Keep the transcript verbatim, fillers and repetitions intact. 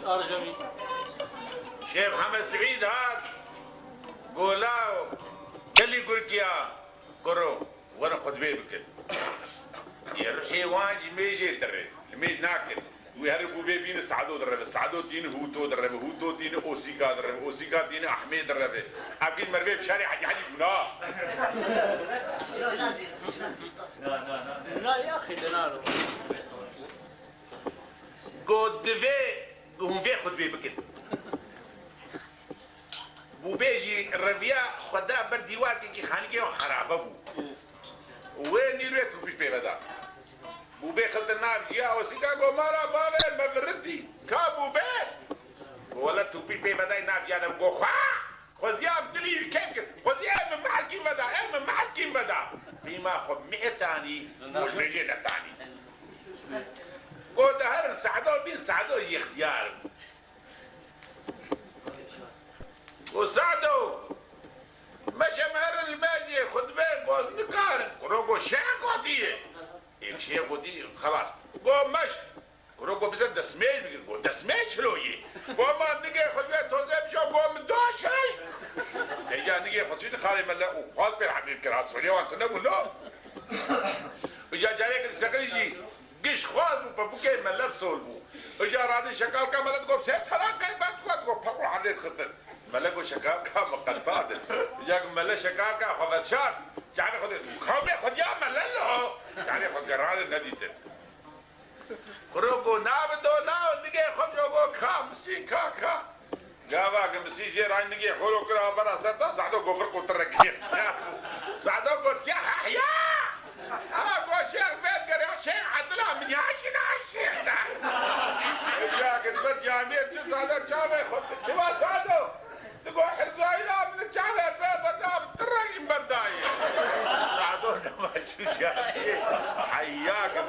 Arjemî. Şêx Mihemed Seîd hat, gola gelî Gurkiya, kuro, werin xutbê bikin. Yê ruhê wan ji mêjê dire, li mêj nakin. Wî herî bû bê bîne Sado direve, Sado tîne Hûto direve, Hûto tîne Osîka direve, Osîka tîne Ehmê direve. Ev kî merivê bi şerê Hecî Helî bûna. Na, yaxî, de naro. Got, divê hûn vê xutbê bikin. Bûbê jî reviya xwe da ber dîwarkekî xanîkê wan xerabe bû. Wê nîrê tûpî pê veda. Bûbê xiste nav jiya Osîka, got, mala bavê me viritî. Ka bûbê? Got, wele tûpî pê vedayî nav jiya de, got, xwe. Xweziya bi dilî kê kir. Xweziya ê min mehekî veda, ê min mehekî veda. Pîma xwe mihê tanî, got, ji mêjê netanî. Got, herin Sado bîn, Sado jî ixtiyar bû. Got, Sado, meşe me herin li mêjê xutbê, got, nikarin. Kuro got, şe'ir gotiye. Êk şe'ir gotiye, xelas. Got, meş. Kuro got, bize destmêj bigir. Got, destmêj çilo yê? Got, ma nigê xwe ji wê tozê bişo, got, min da şeş. Deja nigê xwe çi dixalê mele û xwaz pê hemî kir, ha solê wan tune bû, no? Îca careke diseqirî jî giş xwaz bû, pepûkê mele sol bû. Îca radin şekalka mele digot, sê tera qey ber dixwat, got, paqû herdê dixistin. Mele got, şekalka min qelpa de. Îca mele şekalka xwe vedişart, carê xwe de, xewbê xwe diya mele lo. Carê xwe digerane nedîtin. Kuro got, nabe do, na, nigê xwe bişo, got, ka, misî, ka, ka. Gava ki misî jê re nigê xwe lo kir, a bera ser da, Sado got, vir qutirek yê. Sado got, ya Hehya! Ha, got, şêx vê gere, şêx Edila min ya jî na şêx de. Ya ki vir camiyê çi Sado çavê xwe, çi va Sado? Digo, Hirzayî la min çavê pê beda, bi tirek jî berdayê. Sado nema çû camiyê. Heya ki